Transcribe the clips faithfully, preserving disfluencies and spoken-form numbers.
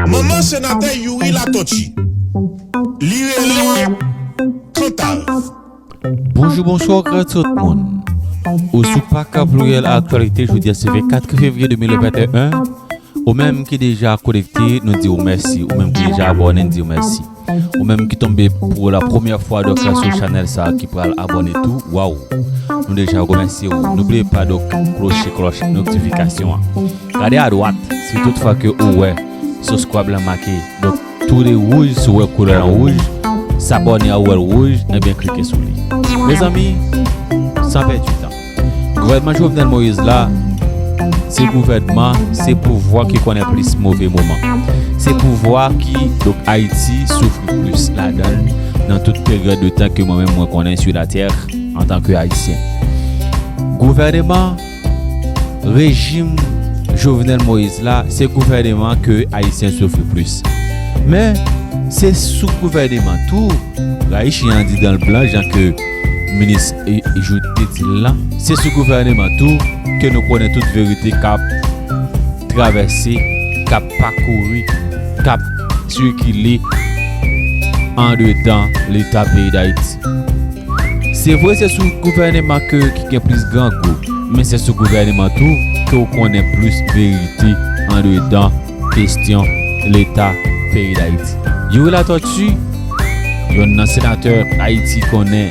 Manman senatè Youri Latortue, li rele Kantav. Bonjou, bonswa, gran tout moun. Ou sou Pak Pluriel Aktyalite, jodi a se vennkat fevriye de mil venteyen. Ou menm ki deja konekte, nou di w mèsi. Ou menm ki deja abòne, n di w mèsi. Ou menm ki tonbe pou la premyè fwa, donk, sou chanèl sa a ki pral abòne tou, waw. Nou deja remèsye w. Noubliye pa, donk, kloche klòch notifikasyon an. Gade adwat, si tout fwa ke ou wè subscribe lan make, donk, tou de wouj, si w wè koulè an wouj, sabòne a ou wè l wouj, ebyen, klike sou li. Mezanmi, san pèdi tan. Gouvènman Jovenel Moïse la, se gouvènman, se pouvwa ki konnen plis move moman. Se pouvwa ki, donk, Ayiti soufri plis ladan l nan tout peryòd de tan ke mwen menm mwen konnen sou latè antanke Ayisyen. Gouvènman, rejim Jovenel Moïse la, se gouvènman ke Ayisyen soufri plis. Men, se sou gouvènman tou, Rayichi an di dan l blan, jan ke minis Jouthe te di l lan, se sou gouvènman tou ke nou konnen tout verite k ap travèse, k ap pakouri, k ap sikile andedan Leta peyi Dayiti. Se vre, se sou gouvènman ke ki gen plis grangou, men se sou gouvènman tou ke w konnen plis verite andedan kestyon Leta peyi Dayiti. Youri Latortue, yonn nan senatè Ayiti konnen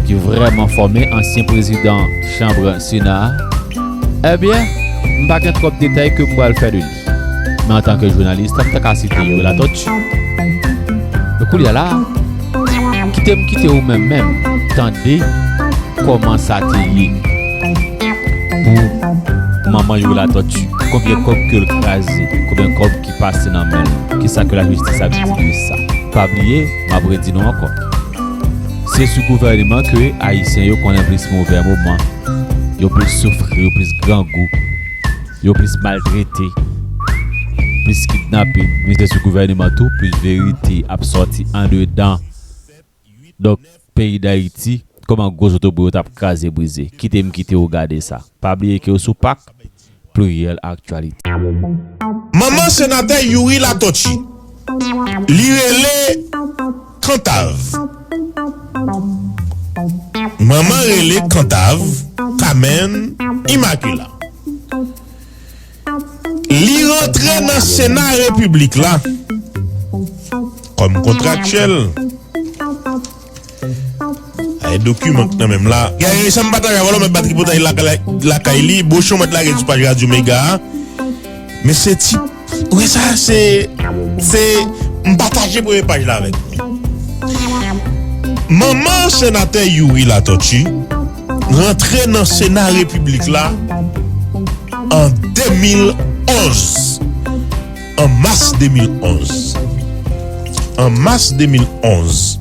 ki vrèman fòme, ansyen prezidan chanm Sena a, ebyen, m pa gen twòp detay ke m pral fè de li. Men antanke jounalis, m ta ka site Youri Latortue. Men koulye a la, kite m kite ou menm menm tande kòman sa te ye pou manman Youri Latortue. Konbyen kòb ke l kraze, konbyen kòb ki pase nan men l, kisa ke lajistis ap di de sa. Pa bliye, m ap redi nou ankò. Se sou gouvènman ke Ayisyen yo konnen plis move moman, yo plis soufri, yo plis grangou, yo plis maltrete, plis kidnape. Men se sou gouvènman tou, plis verite ap sòti andedan, donk, peyi Dayiti, kòman gwo zotobre yo t ap kraze brize. Kite m kite w gade sa. Pa bliye ke w sou Pak Pluriel Aktyalite. Manman senatè Youri Latortue, li rele Kantav. Manman rele Kantav Kamèn Imakila. Li rantre nan Sena Repiblik la kòm kontraktyèl. Ay, dokiman k nan men m la. Gade sa m pataje avè w, mèt ba tripotay lakay li, bochon mèt lage sou paj Radyo Mega a. Men se ti, ou wè sa, se, se, m pataje premye paj la avèk nou. Manman senatè Youri Latortue rantre nan Sena Repiblik la an de mil onz. An mas de mil onz. An mas de mil onz.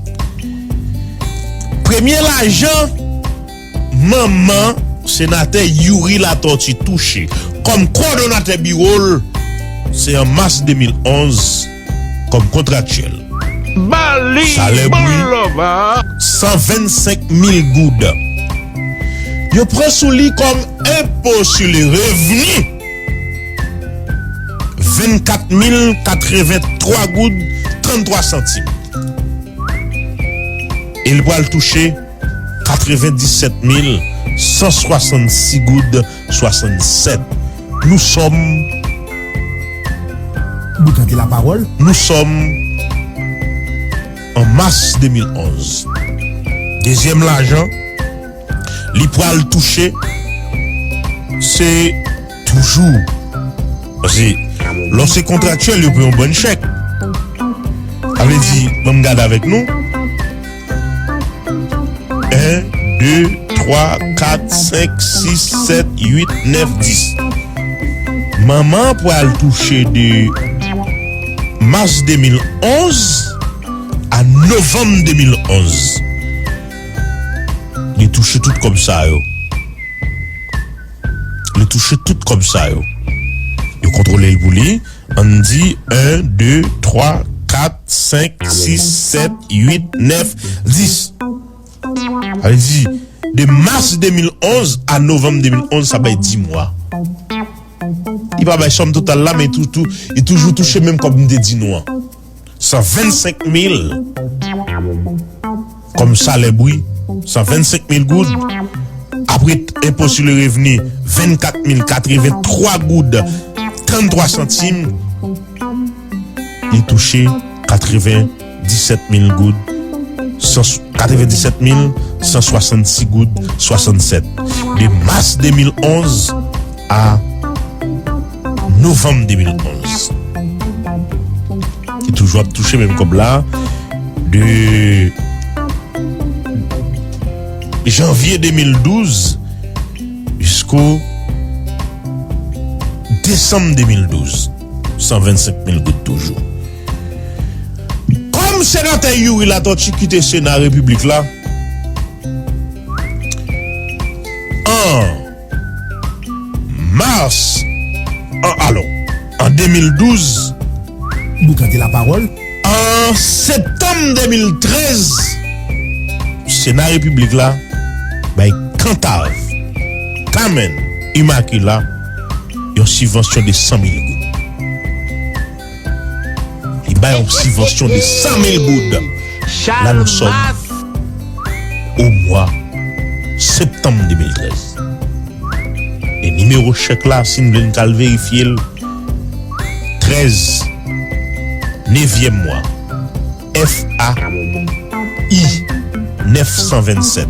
Premye lajan manman senatè Youri Latortue touche kòm kowòdonatè biwo l, se an mas de mil onz kòm kontraktyèl. Salè bri, san vennsenk mil goud. Yo pran sou li kòm enpo sou le revni vennkat mil katrevenntwa goud tranntwa santim. E l pral touche katrevendisèt mil san swasannsis goud swasannsèt. Nous sommes Boukante la parole. Nous sommes en mars de mil onz. Dezyèm lajan li pral touche, se toujou, paske lè w se kontraktyèl, yo peye yon bann chèk. Sa vle di, ban m gade avèk nou. En, de, twa, kat, senk, sis, sèt, uit, nèf, dis. Manman an pral touche de mas de mil onz a novanm de mil onz. Li touche tout kòb sa yo. Li touche tout kòb sa yo. Yo kontwole l pou li. Ann di en, de, twa, kat, senk, sis, sèt, uit, nèf, dis. Sa vle di, de mas de mil onz a novanm de mil onz, sa bay dis mwa. Li pa bay sòm total la, men tou, tou, li toujou touche menm kòb m te di nou an. San vennsenk mil kòm salè bri, san vennsenk mil goud. Apre enpo sou le revni, vennkat mil katreventwa goud, tranntwa santim. Li touche katrevendisèt mil goud, san, katrevendisèt mil san swasannsis goud swasannsèt. De mas de mil onz a novanm de mil onz. Li toujou ap touche menm kòb la. De janvye de mil douz jisko desanm de mil douz, san vennsenk mil goud toujou. Kòm senatè Youri Latortue kite Sena Repiblik la, an mas, an, alò, an de mil douz, Boukante lapawòl. An septanm de mil trèz, Sena Repiblik la bay Kantav, Kamen, Imakila yon sibvansyon de san mil goud. Li bay yon sibvansyon de san mil goud. La nou sòm o mwa septanm de mil trèz. E nimewo chèk la, si n vle n ka al verifye l, trèz, nevyèm mwa, F A I nèf san vennsèt,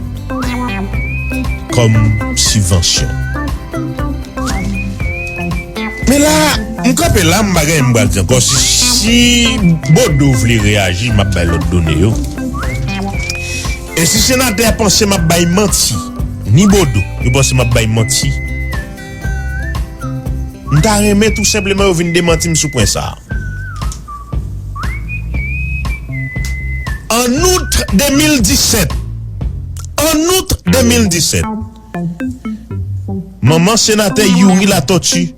kòm sibvansyon. Men la, m kanpe la, m pa gen anyen m pral di ankò. Si, si Bodo vle reyaji, m ap bay lòt done yo. E si senatè a panse m ap bay manti, ni Bodo, yo panse m ap bay manti, m ta renmen tou senpleman yo vin demanti m sou pwen sa a. An out de mil disèt, an out de mil disèt, manman senatè Youri Latortue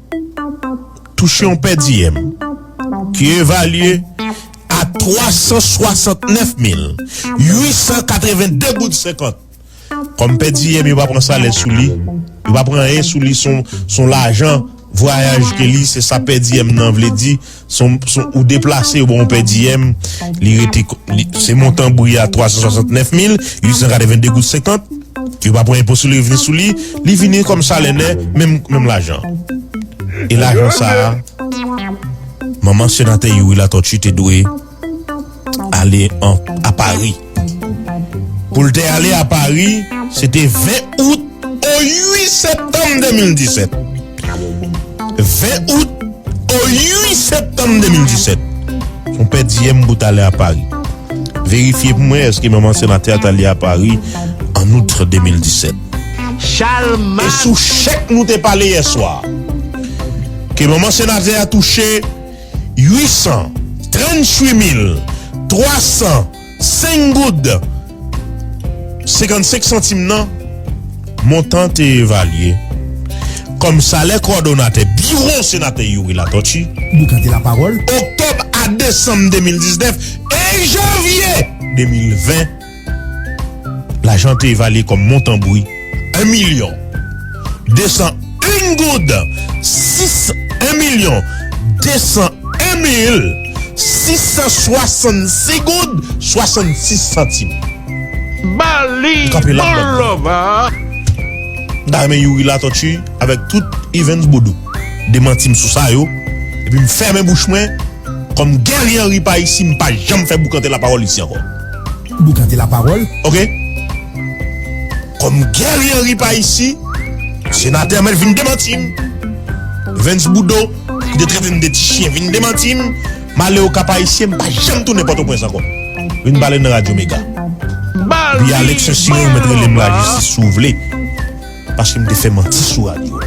touche yon pèdiyèm ki evalye a twa san swasantnèf mil uit san katrevende goud senkant. Kòm pèdiyèm, yo pa pran salè sou li, yo pa pran anyen sou li, se yon, se yon lajan vwayaj ke li, se sa pèdiyèm nan vle di, se yon, se yon, ou deplase, yo ba w yon pèdiyèm, li rete, li, se montan bri a twa san swasantnèf mil uit san katrevende goud senkant, yo pa pran enpo sou revni sou li, li vini kòm salè nèt, menm, menm lajan. E lajan sa a, manman senatè Youri Latortue te dwe ale an, a Pari. Pou l te ale a Pari, se te ven out o uit septanm de mil disèt. Ven out o uit septanm de mil disèt. Se yon pèdiyèm pou t ale a Pari. Verifye pou mwen èske manman senatè a t ale a Pari an out de mil disèt. E sou chèk nou te pale yè swa, ke manman senatè a touche uit san tranntuit mil twa san senk goud senkannsenk santim nan, montan te evalye kòm salè kowòdonatè biwo senatè Youri Latortue, Boukante lapawòl. Oktòb a desanm de mil diznèf e janvye de mil ven, lajan te evalye kòm montan bri en milyon de san en goud sis, en milyon de san en mil sis san swasannsis goud swasannsis santim. Bali Boulova. M ta renmen Youri Latortue avèk tout Evans Bodo demanti m sou sa yo, epi m fèmen bouch mwen. Kòm Guerrier Henry pa isi, m pa janm fè Boukante lapawòl isi ankò. Boukante lapawòl. Oke? Kòm Guerrier Henry pa isi, senatè Melvin demanti m. Evans Bodo, ki te trete m de ti chen, vin demanti m. M ale Okap Ayisyen, m pa janm tounen Pòtoprens ankò. Vin pale nan Radyo Mega. Epi Alex Siré, ou mèt rele m lajistis si w vle. Paske m te fè manti sou radyo.